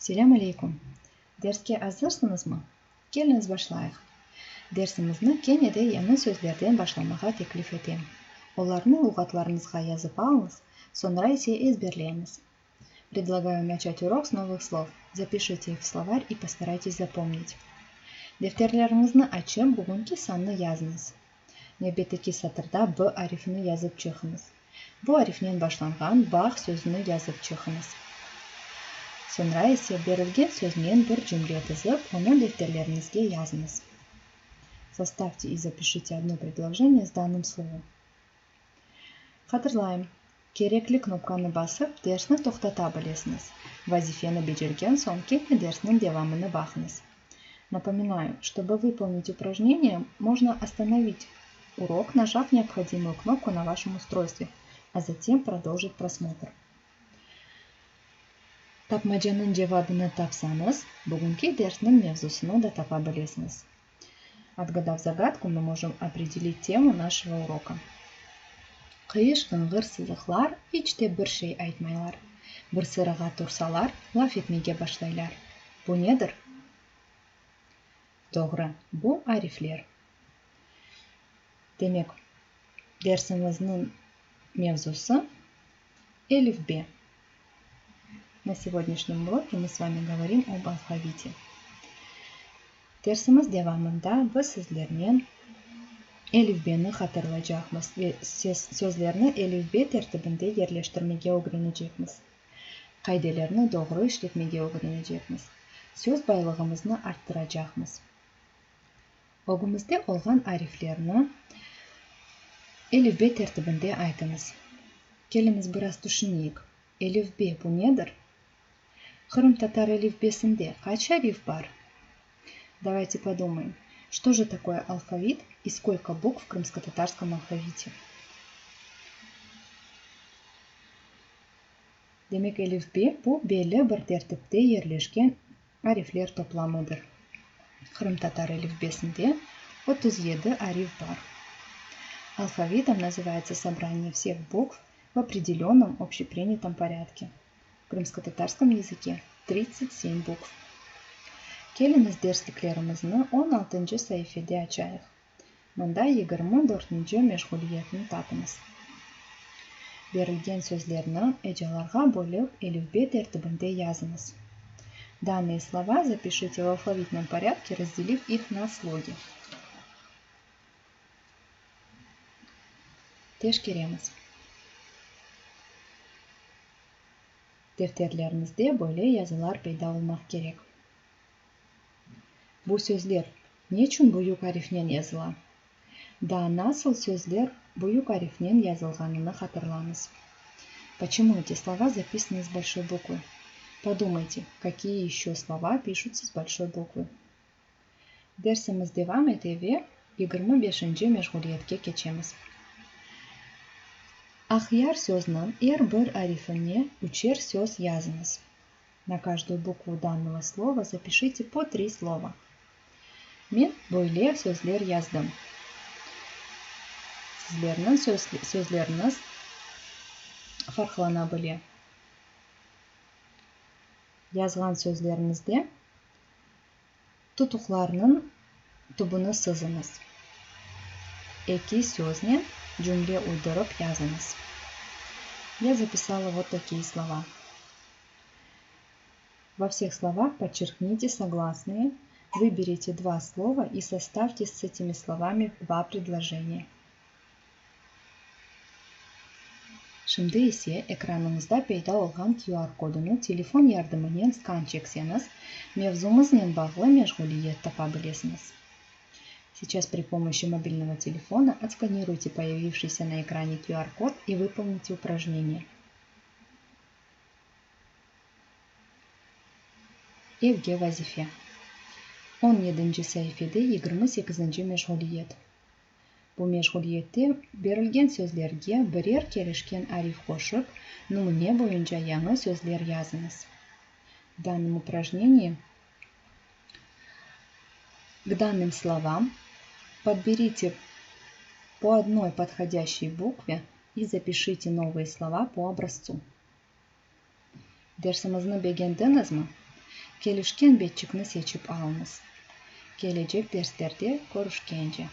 Selâm aleyküm! Derske azırsıñızmı? Keliñiz başlayıq. Dersimizni kene de yañı sözlerden başlamağa teklif etem. Olarnı luğatlarıñızğa yazıp alıñız, soñra ise ezberleñiz. Predlagаю načat urok s novıh slov. Zapişite ih v slovar i postaraytes zapomnit. Defterleriñizni açıp, bugünki sannı yazıñız. Nevbetteki satırda B arifini yazıp çıqıñız. Bu arifnen başlanğan bağ sözüni yazıp çıqıñız. Soñra ise berilgen söznen bir cümle tizip, onı defterleriñizge yazıñız. Sostavte i zapişite odno predloženiye s danım slovom. Hatırlayım, kerekli knopkanı basıp, dersni toqtata bilesiñiz. Vazifeni becergen soñ kene dersniñ devamını baqıñız. Napominаю, чтобы выполнить упражнение, можно остановить урок, нажав необходимую кнопку на вашем устройстве, а затем продолжить просмотр. Tapmacanıñ cevabını tapsañız, bugünki dersniñ mevzusını da tapa bilesiñiz. Отгадав загадку, мы можем определить тему нашего урока. Qıyış-qıñğır sızıqlar iç te bir şey aytmaylar. Bir sırağa tursalar, laf etmege başlaylar. Bu nedir? Doğru, bu arifler. Demek, dersimizniñ mevzusı, elifbe. Na segodняшнем уроке мы с vami govorim ob alfavite. Dersimiz devamında biz sizlernen elifbeni hatırlaycaqmız ve sözlerni elifbe tertibinde yerleştirmege ögrenecekmiz. Qaidelerni doğru işletmege ögrenecekmiz. Söz baylığımıznı arttıracaqmız. Ögümizde olğan ariflerni elifbe tertibinde aytıñız. Keliñiz biraz tüşüneyik, elifbe bu nedir? Qırımtatar elifbesinde qaç arif bar? Davayte podumayem, çto je takoye alfavit i skolko bukv v krımskotatarskom alfavite? Demek, elifbe bu belli bir tertipte yerleşken arifler toplamıdır. Qırımtatar elifbesinde 37 arif bar. Alfavitom nazıvayetsya sobraniye vseh bukv v opredelönnom obşeprinyatom porâdke. V krımskotatarskom yazıke 37 bukv. Keliñiz dersliklerimizni on altıncı saifede açayıq. Mında 24-nci meşğuliyetni tapıñız. Berilgen sözlerni ecalarğa bölip elifbe tertibinde yazıñız. Dannıye slova zapişite v alfavitnom porâdke, razdeliv ih na slogi. Teşkeremiz. Defterleriñizde böyle yazılar peyda olmaq kerek. Bu sözler neçün büyük arifnen yazıla? Daa nasıl sözler büyük arifnen yazılğanını hatırlañız. Počemu eti slova zapisany s bolşoy bukvı? Podumajte, kakiye eşö slova pişutsya s bolşoy bukvı? Dersimiz devam ete ve 25-nci meşğuliyetke keçemiz. Aqyar sözniñ er bir arifine üçer söz yazıñız. Na každuyu bukvu dannogo slova zapişite po tri slova. Men böyle sözler yazdım. Sizlerniñ sözleriñiz farqlana bile. Yazğan sözleriñizde tutuqlarnıñ tübüni sızıñız. Eki söznen cümle uydurıp yazıñız. Ya zapisala vot takiye slova. Во всех словах подчеркните согласные, выберите два слова и составьте с этими словами два предложения. Şimdi ise ekranıñızda peyda olğan QR kodunı telefon yardımınen skan çekseñiz, mevzumıznen bağlı meşğuliyet tapa bilesiñiz. Сейчас при помощи мобильного телефона отсканируйте появившийся на экране QR-код и выполните упражнение. Evge vazife. On yedinci saifede 28-nci meşğuliyet. Bu meşğuliyette berilgen sözlerge birer kelişken arif qoşıp, nümüne boyunca yañı sözler yazıñız. V dannom uprajnenii k dannym slovam podberite po odnoy podhodâşçey bukve i zapişite novıye slova po obraztsu. Dersimizni begendiñizmi? Kelişken betçikni seçip alıñız. Kelecek derslerde körüşkence!